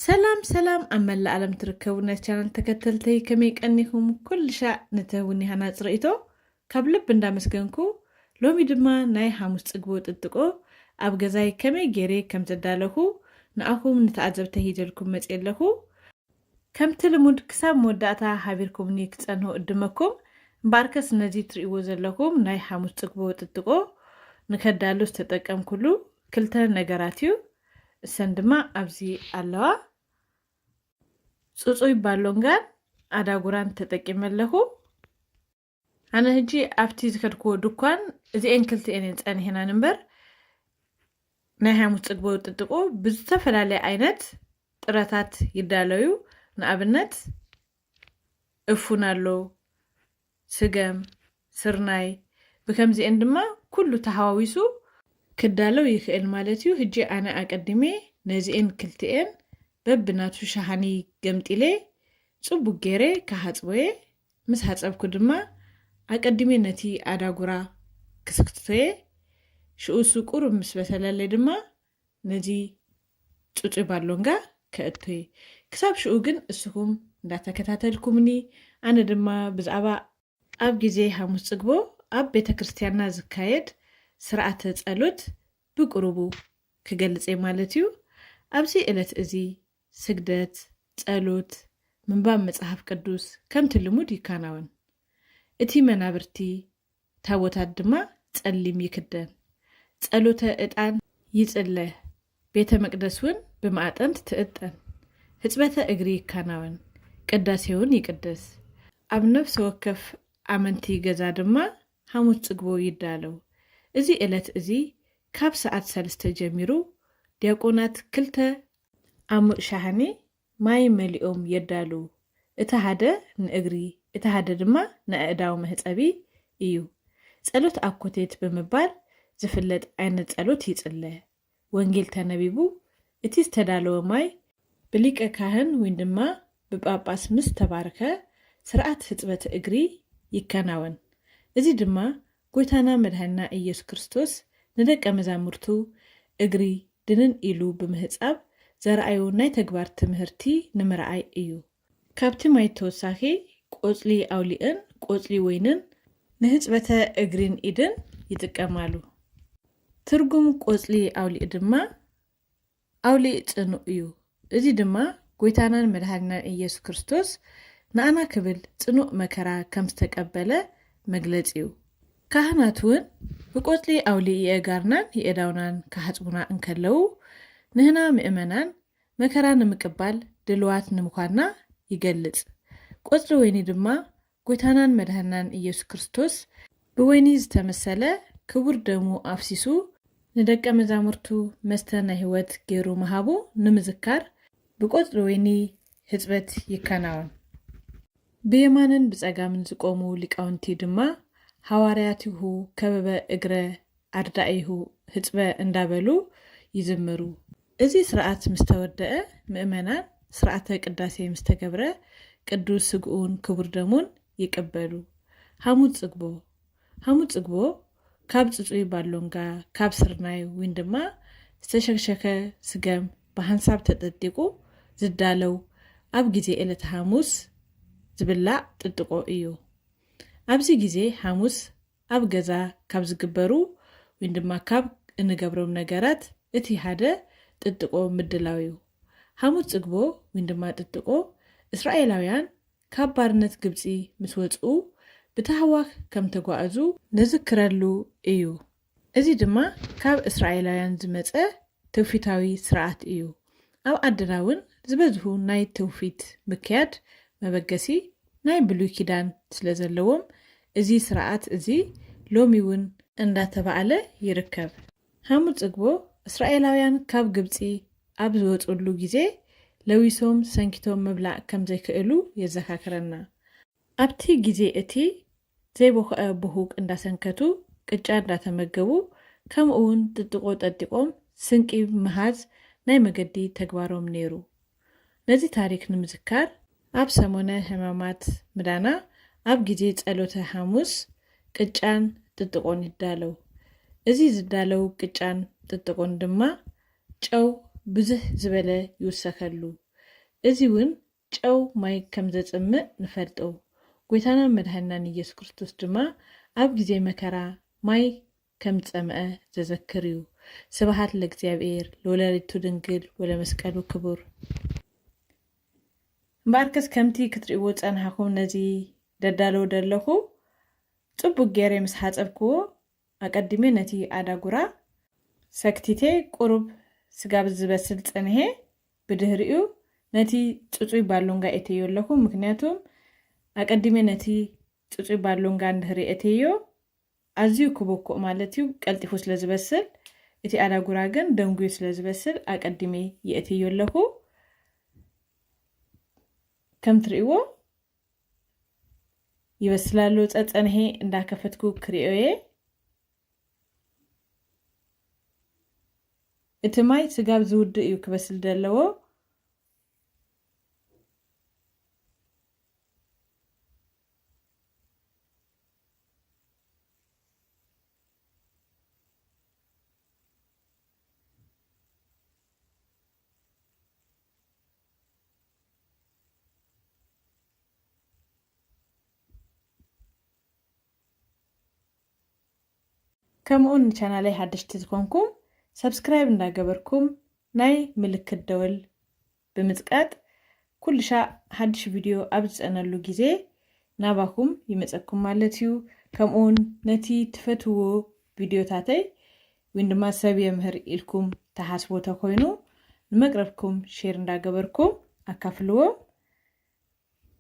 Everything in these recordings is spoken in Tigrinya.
ሰላም ሰላም፣ ኣብ መላእ ዓለም ትርከቡ ናይ ቻናል ተከተልተይ ከመይ ቀኒኹም? ኩሉ ሻዕ ንተህቡኒ ሃናጽ ርእይቶ ካብ ልብ እንዳመስገንኩ፣ ሎሚ ድማ ናይ ሓሙስ ጽግቦ ጥጥቆ ኣብ ገዛይ ከመይ ገይረ ከም ዘዳለኹ ንኣኹም ንተዓዘብተ ሂዘልኩም መጽየ ኣለኹ። ከምቲ ልሙድ ክሳብ መወዳእታ ሃቢርኩምኒ ክጸንሁ እድመኩም። እምበኣርከስ ነዚ ትርእይዎ ዘለኹም ናይ ሓሙስ ጽግቦ ጥጥቆ ንከዳሉ ዝተጠቀምኩሉ ክልተ ነገራት እዩ። እሰን ድማ ኣብዚ ኣለዋ። ጽጹይ ባሎንጋን ኣዳጉራን ተጠቂመ ኣለኹ። ኣነ ሕጂ ኣብቲ ዝከድክዎ ድኳን እዚኤን ክልቲኤን እየን ጸኒሕናን እምበር፣ ናይ ሓሙስ ጽግቦ ጥጥቆ ብዝተፈላለየ ዓይነት ጥረታት ይዳለዩ። ንኣብነት እፉን ኣሎ፣ ስገም፣ ስርናይ፣ ብከምዚኤን ድማ ኩሉ ተሃዋዊሱ ክዳለው ይኽእል ማለት እዩ። ሕጂ ኣነ ኣቀዲሜ ነዚኤን ክልቲኤን በብናቱ ሸሃኒ ገምጢለ ጽቡቅ ገይረ ክሓጽቦየ። ምስ ሓጸብኩ ድማ ኣቀዲሜ ነቲ ኣዳጉራ ክስክትቶየ። ሽኡሱ ቁሩብ ምስ በሰለለይ ድማ ነዚ ጽጹይ ባሎንጋ ከእቶየ። ክሳብ ሽኡ ግን እስኹም እንዳተከታተልኩምኒ፣ ኣነ ድማ ብዛዕባ ኣብ ግዜ ሓሙስ ጽግቦ ኣብ ቤተ ክርስቲያንና ዝካየድ ስርዓተ ጸሎት ብቁሩቡ ክገልጽ እየ ማለት እዩ። ኣብዚ ዕለት እዚ ስግደት፣ ጸሎት፣ ምንባብ መጽሓፍ ቅዱስ ከምቲ ልሙድ ይከናወን። እቲ መናብርቲ ታቦታት ድማ ጸሊም ይክደን። ጸሎተ ዕጣን ይጽለ። ቤተ መቅደስ እውን ብማዕጠንት ትእጠን። ሕጽበተ እግሪ ይከናወን። ቅዳሴ እውን ይቅደስ። ኣብ ነፍሲ ወከፍ ኣመንቲ ገዛ ድማ ሓሙስ ጽግቦ ይዳለው። እዚ ዕለት እዚ ካብ ሰዓት ሰለስተ ጀሚሩ ዲያቆናት ክልተ ኣሙእ ሻሃኒ ማይ መሊኦም የዳልዉ። እቲ ሓደ ንእግሪ፣ እቲ ሓደ ድማ ንኣእዳው መሕጸቢ እዩ። ጸሎት ኣኮቴት ብምባል ዝፍለጥ ዓይነት ጸሎት ይጽለ። ወንጌል ተነቢቡ፣ እቲ ዝተዳለወ ማይ ብሊቀ ካህን ወይ ድማ ብጳጳስ ምስ ተባረከ፣ ስርዓት ሕጽበት እግሪ ይከናወን። እዚ ድማ ጎይታና መድኃኒና ኢየሱስ ክርስቶስ ንደቀ መዛሙርቱ እግሪ ድንን ኢሉ ብምህጻብ ዘርኣዮ ናይ ተግባር ትምህርቲ ንምርኣይ እዩ። ካብቲ ማይ ተወሳኺ ቆጽሊ ኣውሊእን ቆጽሊ ወይንን ንሕጽበተ እግሪን ኢድን ይጥቀማሉ። ትርጉም ቆጽሊ ኣውሊእ ድማ ኣውሊእ ጽኑዕ እዩ። እዚ ድማ ጎይታናን መድኃኒናን ኢየሱስ ክርስቶስ ንኣና ክብል ጽኑዕ መከራ ከም ዝተቀበለ መግለጺ እዩ። ካህናት እውን ብቆጽሊ ኣውሊእ የእጋርናን የእዳውናን ክሓጽቡና እንከለዉ፣ ንህና ምእመናን መከራ ንምቅባል ድልዋት ንምዃንና ይገልጽ። ቆጽሊ ወይኒ ድማ ጎይታናን መድኃኒናን ኢየሱስ ክርስቶስ ብወይኒ ዝተመሰለ ክቡር ደሙ ኣፍሲሱ ንደቀ መዛሙርቱ መስተ ናይ ሕይወት ገይሩ ምሃቡ ንምዝካር ብቆጽሊ ወይኒ ሕጽበት ይከናወን። ብየማንን ብጸጋምን ዝቆሙ ሊቃውንቲ ድማ ሃዋርያቲሁ ከበበ እግረ ኣርዳኢሁ ሕጽበ እንዳበሉ ይዝምሩ። እዚ ስርዓት ምስ ተወደአ፣ ምእመናን ስርዓተ ቅዳሴ ምስ ተገብረ፣ ቅዱስ ስግኡን ክቡር ደሙን ይቅበሉ። ሓሙስ ጽግቦ። ሓሙስ ጽግቦ ካብ ጽጹይ ባሎንጋ፣ ካብ ስርናይ ወይን ድማ ዝተሸክሸከ ስገም ብሓንሳብ ተጠጢቁ ዝዳለው ኣብ ግዜ ዕለተ ሓሙስ ዝብላዕ ጥጥቆ እዩ። ኣብዚ ግዜ ሓሙስ ኣብ ገዛ ካብ ዝግበሩ ወይን ድማ ካብ እንገብሮም ነገራት እቲ ሓደ ጥጥቆ ምድላው እዩ። ሓሙስ ጽግቦ ወይን ድማ ጥጥቆ እስራኤላውያን ካብ ባርነት ግብጺ ምስ ወጽኡ ብታህዋኽ ከም ተጓዕዙ ንዝክረሉ እዩ። እዚ ድማ ካብ እስራኤላውያን ዝመጸ ትውፊታዊ ስርዓት እዩ። ኣብ ዓድና እውን ዝበዝሁ ናይ ትውፊት ምክያድ መበገሲ ናይ ብሉይ ኪዳን ስለ ዘለዎም፣ እዚ ስርዓት እዚ ሎሚ እውን እንዳተባዕለ ይርከብ። ሓሙስ ጽግቦ እስራኤላውያን ካብ ግብጺ ኣብ ዝወጽሉ ግዜ ለዊሶም ሰንኪቶም ምብላዕ ከም ዘይክእሉ የዘካክረና። ኣብቲ ግዜ እቲ ዘይቦኽዐ ብሁግ እንዳሰንከቱ፣ ቅጫ እንዳተመገቡ፣ ከምኡ እውን ጥጥቆ ጠጢቆም ስንቂ ምሃዝ ናይ መገዲ ተግባሮም ነይሩ። ነዚ ታሪክ ንምዝካር ኣብ ሰሞነ ሕማማት ምዳና ኣብ ግዜ ጸሎተ ሓሙስ ቅጫን ጥጥቆን ይዳለው። እዚ ዝዳለው ቅጫን ጥጥቆን ድማ ጨው ብዝሕ ዝበለ ይውሰከሉ። እዚ እውን ጨው ማይ ከም ዘጽምእ ንፈልጦ። ጎይታናን መድኃኒናን ኢየሱስ ክርስቶስ ድማ ኣብ ግዜ መከራ ማይ ከም ዝጸምአ ዘዘክር እዩ። ስብሐት ለእግዚኣብሔር ወለወላዲቱ ድንግል ወለመስቀሉ ክቡር። እምበኣርከስ ከምቲ ክትርእይዎ ዝጸናሕኩም ነዚ ደዳለዎ ዘለኹ ጽቡቅ ገይረ ምስ ሓጸብክዎ ኣቀዲመ ነቲ ኣዳጉራ ሰክቲተ ቁሩብ ስጋብ ዝበስል ጸንሔ ብድህሪኡ ነቲ ጽጹይ ባሎንጋ እተዮ ኣለኹ። ምክንያቱ ኣቀዲመ ነቲ ጽጹይ ባሎንጋ እንድህሪ እተዮ ኣዝዩ ክቦኩእ ማለት እዩ፣ ቀልጢፉ ስለ ዝበስል እቲ ኣዳጉራ ግን ደንጉዩ ስለ ዝበስል ኣቀዲመ የእትዮ ኣለኹ። ከም ትርእይዎ ይበስል ኣሎ። ጸጸንሔ እንዳከፈትኩ ክርእዮ እየ። እቲ ማይ ስጋብ ዝውድእ እዩ ክበስል ዘለዎ። ከምኡውን ንቻናለይ ሓደሽቲ ዝኾንኩም ሰብስክራይብ እንዳገበርኩም ናይ ምልክት ደወል ብምጽቃጥ ኩሉ ሻዕ ሓድሽ ቪድዮ ኣብ ዝጸነሉ ግዜ ናባኹም ይመጸኩም ማለት እዩ። ከምኡውን ነቲ ትፈትዎ ቪድዮታተይ ወይን ድማ ሰብ የምህር ኢልኩም ተሓስቦ ተኮይኑ ንመቅረብኩም ሼር እንዳገበርኩም ኣካፍልዎም።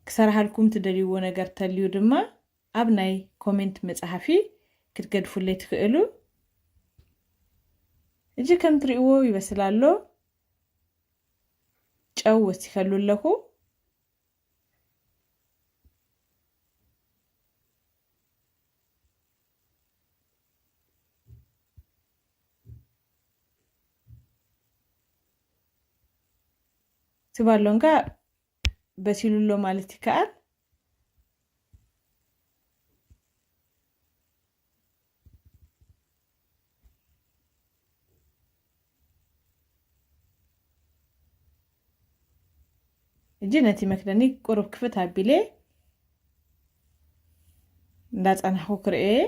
ክሰርሓልኩም ትደልይዎ ነገር ተልዩ ድማ ኣብ ናይ ኮሜንት መጽሓፊ ክትገድፉለይ ትኽእሉ። እጂ ከም ትርእይዎ ይበስል ኣሎ። ጨው ወሲኸሉ ኣለኹ። እቲ ባሎንጋ በሲሉ ኣሎ ማለት ይከኣል። እጂ ነቲ መክደኒ ቁሩብ ክፍት ኣቢለ እንዳጸናሕኩ ክርእየ።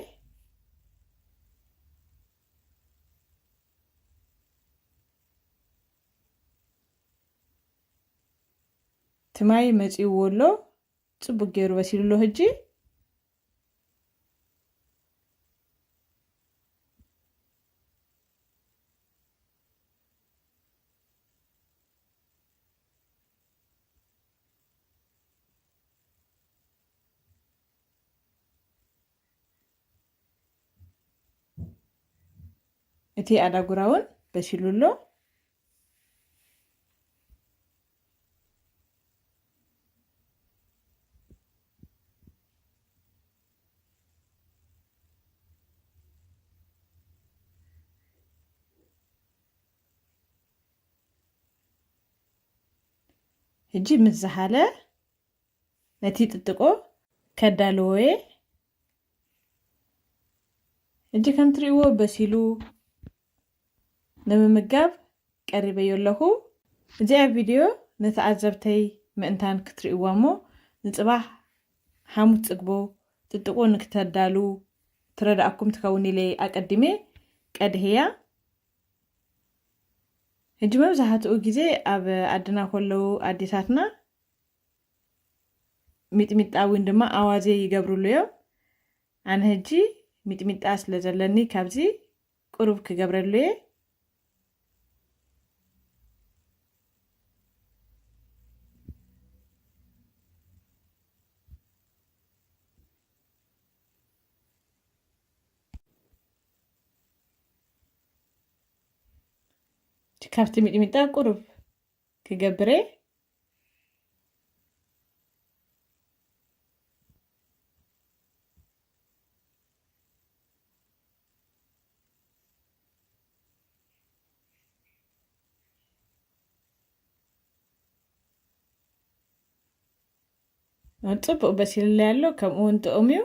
እቲ ማይ መጺእዎ ኣሎ፣ ጽቡቅ ገይሩ በሲሉ ኣሎ። ሕጂ እቲ ኣዳጉራ እውን በሲሉ ኣሎ። ሕጂ ምስ ዝሓለ ነቲ ጥጥቆ ከዳልዎ እየ። ሕጂ ከም ትርእይዎ በሲሉ ንምምጋብ ቀሪበዮ ኣለኹ። እዚኣ ቪድዮ ንተዓዘብተይ ምእንታን ክትርእይዋ እሞ ንጽባሕ ሓሙስ ጽግቦ ጥጥቆ ንክተዳሉ ትረዳእኩም ትኸውን ኢለ ኣቀዲመ ቀድህያ። ሕጂ መብዛሕትኡ ግዜ ኣብ ዓድና ከለዉ ኣዴታትና ሚጥሚጣ እውን ድማ ኣዋዜ ይገብርሉ እዮም። ኣነ ሕጂ ሚጥሚጣ ስለ ዘለኒ ካብዚ ቁሩብ ክገብረሉ እየ። ካብቲ ሚጥሚጣ ቁሩብ ክገብር እየ። ጽቡቕ በሲልለይ ኣሎ፣ ከምኡ እውን ጥዑም እዩ።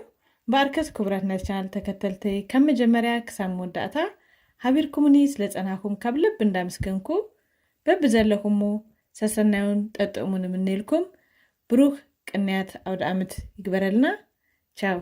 እምበኣርከስ ክቡራት ናይ ቻናል ተከተልተይ፣ ካብ መጀመርያ ክሳብ መወዳእታ ሓቢርኩምኒ ስለ ጸናኹም ካብ ልቢ እንዳመስገንኩ፣ በብዘለኹሞ ሰሰናዩን ጠጥእሙን ንምነልኩም። ብሩክ ቅንያት ኣውደ ኣመት ይግበረልና። ቻው።